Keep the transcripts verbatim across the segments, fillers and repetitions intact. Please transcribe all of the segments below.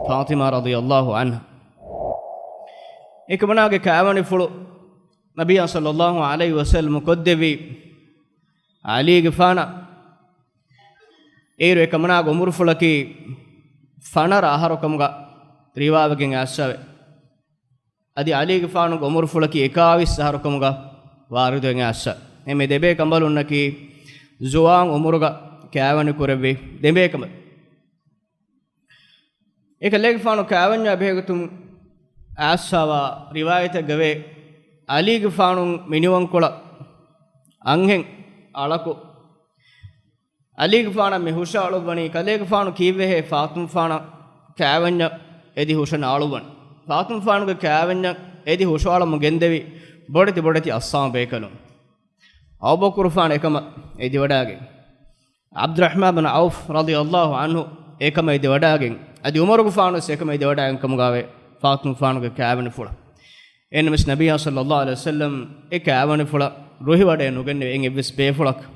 ފާޠިމާ ރަޟިޔަﷲ ޢަންހާ. އެކަމަނާގެ ކާވެނިފުޅު ނަބިއްޔާ ޞައްލަﷲ ޢަލައިހި ވަސައްލަމަ ކޮށްދެއްވީ ޢަލީގެފާނަށް. އޭރު އެކަމަނާގެ އުމުރުފުޅަކީ ފަނަރަ އަހަރުކަމުގަ ރިވާވެގެން އައިސްފަވޭ. އަދި ޢަލީގެފާނުގެ އުމުރުފުޅަކީ އެކާވީސް އަހަރުކަމުގަ ވާރިދުވެގެން އައިސްފަ. އެމެ ދެބޭކަނބަލުންނަކީ ޒުވާން އުމުރުގަ ކާވެނި ކުރެއްވި ދެބޭކަނބަލު. އެކަލޭގެފާނު ކާވެންޏާ ބެހޭގޮތުން އައިސްފަވާ ރިވާޔަތެއްގަވޭ، ޢަލީގެފާނު މިނިވަންކޮޅަށް އަންހެން އަޅަކު ޢަލީގެފާނަށް މި ހުށައަޅުއްވަނީ، ކަލޭގެފާނު ކީއްވެހޭ ފާޠިމާފާނަށް ކާވެންޏަށް އެދި ހުށަން އަޅުއްވަން؟ ފާޠިމާފާނުގެ ކާވެންޏަށް އެދި ހުށައަޅަމުން ގެންދެވި ބޮޑެތި ބޮޑެތި އައްޞާބު ބޭކަލުން. އަބޫބަކުރުފާނު އެކަމަށް އެދިވަޑައިގެން، ޢަބްދުއްރަޙްމާން ބިން ޢައުފް ރަޟިޔަﷲ ޢަންހު އެކަމަށް އެދިވަޑައިގެން، އަދި ޢުމަރުގެފާނުވެސް އެކަމަށް އެދިވަޑައިގެން ކަމުގައިވޭ ފާޠިމާފާނުގެ ކާވެނިފުޅަށް. އެހެންނަމަވެސް ނަބިއްޔާ ޞައްލަﷲ ޢަލައިހި ވަސައްލަމަ އެ ކާވެނިފުޅަށް ރުހިވަޑައެއް ނުގެންނެވި އެއްވެސް ބޭފުޅަކަށް.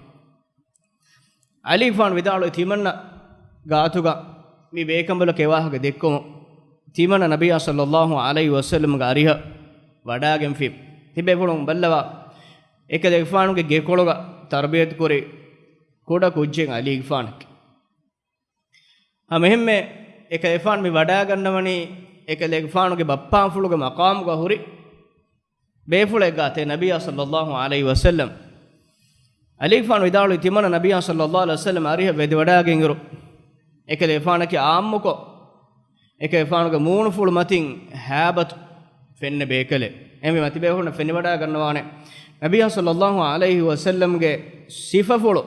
ޢަލީފާނު ވިދާޅުވި ތިމަންނަ ގާތުގަ މި ބޭކަނބަލަކަށް އެވާހަކަ ދެއްކުމުން، ތިމަންނަ ނަބިއްޔާ ޞައްލަﷲ ޢަލައިހި ވަސައްލަމަގެ އަރިހަށް ވަޑާގެންފި. ތިބޭފުޅުން ބައްލަވާ، އެކަލޭގެފާނުގެ ގެކޮޅުގަ ތަރުބިޔަތުކުރި ކުޑަ ކުއްޖެއް ޢަލީގެފާނަކީ. ހަމައެހެންމެ އެކަލޭގެފާނު މި ވަޑާގަންނަވަނީ އެކަލޭގެފާނުގެ ބައްޕާފުޅުގެ މަޤާމުގަ ހުރި ބޭފުޅެއްގާތޭ ނަބިއްޔާ ޞައްލަﷲ ޢަލައިހި ވަސައްލަމަ. ޢަލީފާނު ވިދާޅުވި ތިމަންނަ ނަބިއްޔާ ޞައްލަﷲ ޢަލައިހި ވަސައްލަމަ އަރިހަށް ވެދިވަޑާގެންއިރު، އެކަލޭގެފާނަކީ ޢާއްމުކޮށް، އެކަލޭގެފާނުގެ މޫނުފުޅު މަތިން ހައިބަތު ފެންނަ ބޭކަލެއް. އެހެންވީމަ ތިބޭފުޅުންނަށް ފެނިވަޑާގަންނަވާނެ، ނަބިއްޔާ ޞައްލަﷲ ޢަލައިހި ވަސައްލަމަގެ ސިފަފުޅު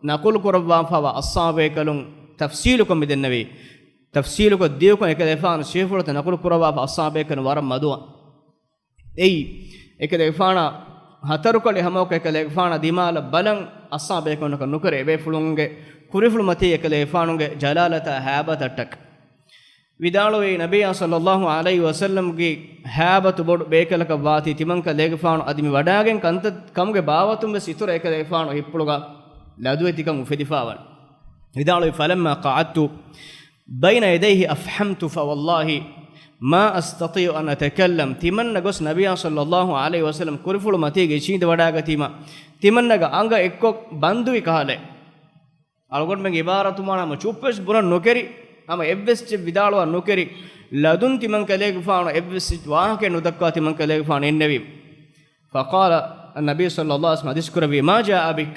ނަޤުލު ކުރައްވާފައިވާ އައްޞާބު ބޭކަލުން ތަފްޞީލުކޮށް މިދެންނެވީ. ތަފްޞީލުކޮށް ދިޔުކޮށް އެކަލޭގެފާނު ސިފަފުޅުތައް ނަޤުލު ކުރައްވާފަ އައްޞާބު ބޭކަލުން ވަރަށް މަދުވާ. އެއީ، އެކަލޭގެފާނާ ހަތަރުކަޅި ހަމައަކަށް އެކަލޭގެފާނާ ދިމާލަށް ބަލަން އައްޞާބު ބޭކަލުންނަކަށް ނުކެރޭ. އެބޭފުޅުންގެ ކުރިފުޅު މަތީ އެކަލޭގެފާނުގެ ޖަލާލަތާ ހައިބަތަށްޓަކަ. ވިދާޅުވީ ނަބިއްޔާ ޞައްލަﷲ ޢަލައިހި ވަސައްލަމަގެ ހައިބަތު ބޮޑު ބޭކަލަކަށް ވާތީ ތިމަން ކަލޭގެފާނު އަދި މި ވަޑާގެން ކަންތައް ކަމުގެ ބާވަތުން ވެސް އިތުރަށް އެކަލޭގެފާނު ހިތްޕުޅުގަ ލަދުވެތިކަން އުފެދިފައިވަން. ވިދާޅުވީ، فلما قعدت بين يديه أفحمت فوالله ما أستطيع أن أتكلم. ތިމަންނަ ގޮސް ނަބިއްޔާ ޞައްލަﷲ ޢަލައިހި ވަސައްލަމަ ކުރިފުޅު މަތީގަ އިށީނދެވަޑާގަތީމަ، ތިމަންނަގެ އަނގަ އެއްކޮށް ބަންދުވި ކަހަލަ. އަޅުގަނޑުމެންގެ އިބާރާތު މާނަ ހަމަ ޗުއްޕުވެސް ބުނަން ނުކެރި، ހަމަ އެއްވެސް އެއްޗެއް ވިދާޅުވާ ނުކެރި، ލަދުން ތިމަން ކަލޭގެފާނު އެއްވެސް އެއްޗެއް ވާހަކައެއް ނުދައްކާ ތިމަން ކަލޭގެފާނު އިންނެވީ. فقال النبي صلى الله عليه وسلم، ޙަދީޘް ކުރެއްވީ، ما جاء بك؟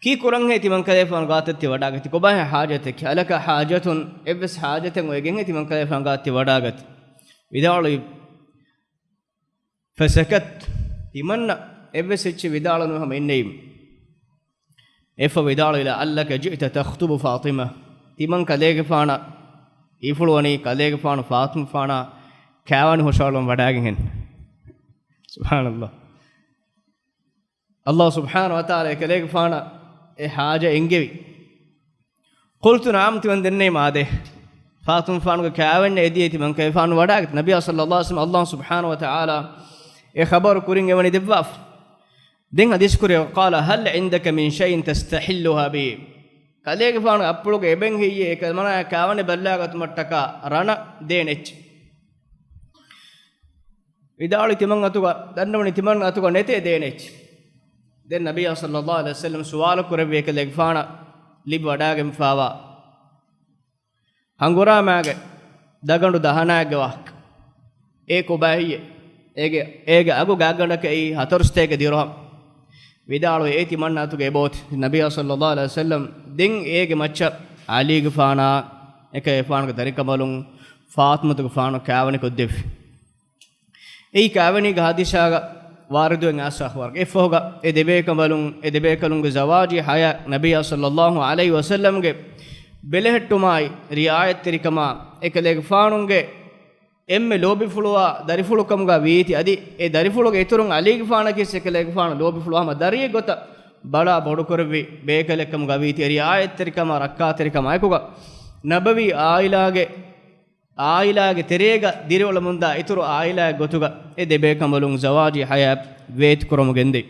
ކީ ކުރަންހޭ ތިމަން ކަލޭގެފާނު ގާތަށް ތި ވަޑާގަތީ؟ ކޮބާހޭ ޙާޖަތެއް؟ ألك حاجة؟ އެއްވެސް ޙާޖަތެއް އޮވެގެންހޭ ތިމަން ކަލޭގެފާނު ގާތަށް ތި ވަޑާގަތީ؟ ވިދާޅުވީ، فسكت. ތިމަންނަ އެއްވެސް އެއްޗެއް ވިދާޅުނު ހަމަ އިންނެވީމަ. އެއަށްފަހު ވިދާޅުވި، لعلك جئت تخطب فاطمة. ތިމަން ކަލޭގެފާނަށް އިފުޅުވަނީ ކަލޭގެފާނު ފާޠިމާފާނާ ކާވެނި ހުށައަޅުވަން ވަޑާގެންހެން. سبحان الله. ﷲ ސުބްޙާނަހޫ ވަތަޢާލާ އެކަލޭގެފާނަށް އެ ޙާޖަތް އެންގެވި. قلت نعم، ތިމަން ދެންނެވީމަ އާދޭ. ފާޠިމާފާނުގެ ކާވެންޏަށް އެދިޔައީ ތިމަން ކަލޭގެފާނު ވަޑާގަތީ. ނަބިއްޔާ ޞައްލަﷲ ޢަލައިހި ވަސައްލަމަ ﷲ ސުބްޙާނަހޫ ވަތަޢާލާ އެ ޚަބަރު ކުރިން އެވަނީ ދެއްވާފަ. ދެން ޙަދީޘް ކުރި، قال هل عندك من شيء تستحلها بي؟ ކަލޭގެފާނު އަތްޕުޅުގަ އެބައިން ހެއްޔޭ އެކަލޭގެފާނާ ކާވެނި ބައްލަވާގަތުމަށްޓަކާ ރަނަ ދޭނެ އެއްޗެއް؟ ވިދާޅުވި ތިމަން އަތުގަ، ދަންނަވަނީ ތިމަން އަތުގަ ނެތޭ ދޭނެ އެއްޗެއް. ދެން ނަބިއްޔާ ޞައްލަﷲ ޢަލައިހި ވަސައްލަމަ ސުވާލު ކުރެއްވި އެކަލޭގެފާނަށް ލިބި ވަޑާގެންފާވާ ހަނގުރާމާގެ ދަގަނޑު ދަހަނާއެއްގެ ވާހަކަ. އޭ ކޮބާ ހެއްޔޭ؟ އޭގެ، އޭގެ އަގު ގާތްގަނޑަކަށް އެއީ ހަތަރުސަތޭކަ ދިރުހަމް. ވިދާޅުވި އޭ ތިމަންނަ އަތުގަ އެބައޮތޭ. ނަބިއްޔާ ޞައްލަﷲ ޢަލައިހި ވަސައްލަމަ ދެން އޭގެ މައްޗަށް ޢަލީގެފާނާ އެކަލޭގެފާނުގެ ދަރިކަނބަލުން ފާޠިމަތުގެފާނު ކާވެނި ކޮށްދެއްވި. އެއީ ކާވެނީގެ ޙާދިސާގަ ވާރިދުވެގެން އައިސްފަ އަޚުބާރު. އެއަށްފަހުގަ އެ ދެބޭކަނބަލުން، އެ ދެބޭކަލުންގެ ޒަވާޖީ ޙަޔާތް، ނަބިއްޔާ ޞައްލަﷲ ޢަލައިހި ވަސައްލަމަގެ ބެލެހެއްޓުމާއި، ރިޢާޔަތްތެރިކަމާ، އެކަލޭގެފާނުގެ އެންމެ ލޯބިފުޅުވާ ދަރިފުޅުކަމުގަ ވީތީ، އަދި އެ ދަރިފުޅުގެ އިތުރުން ޢަލީގެފާނަކީ އެކަލޭގެފާނު ލޯބިފުޅުވާ ހަމަ ދަރިއެއް ގޮތަށް ބަލާ ބޮޑުކުރެއްވި ބޭކަލެއްކަމުގަ ވީތީ، އެ ރިޢާޔަތްތެރިކަމާ ރައްކާތެރިކަމާ އެކުގަ ނަބަވީ ޢާއިލާގެ ޢާއިލާގެ ތެރޭގަ ދިރިއުޅެމުންދާ އިތުރު ޢާއިލާއެއް ގޮތުގަ އެ ދެބޭކަނބަލުން ޒަވާޖީ ޙަޔާތް ވޭތުކުރަމުން ގެންދެވި.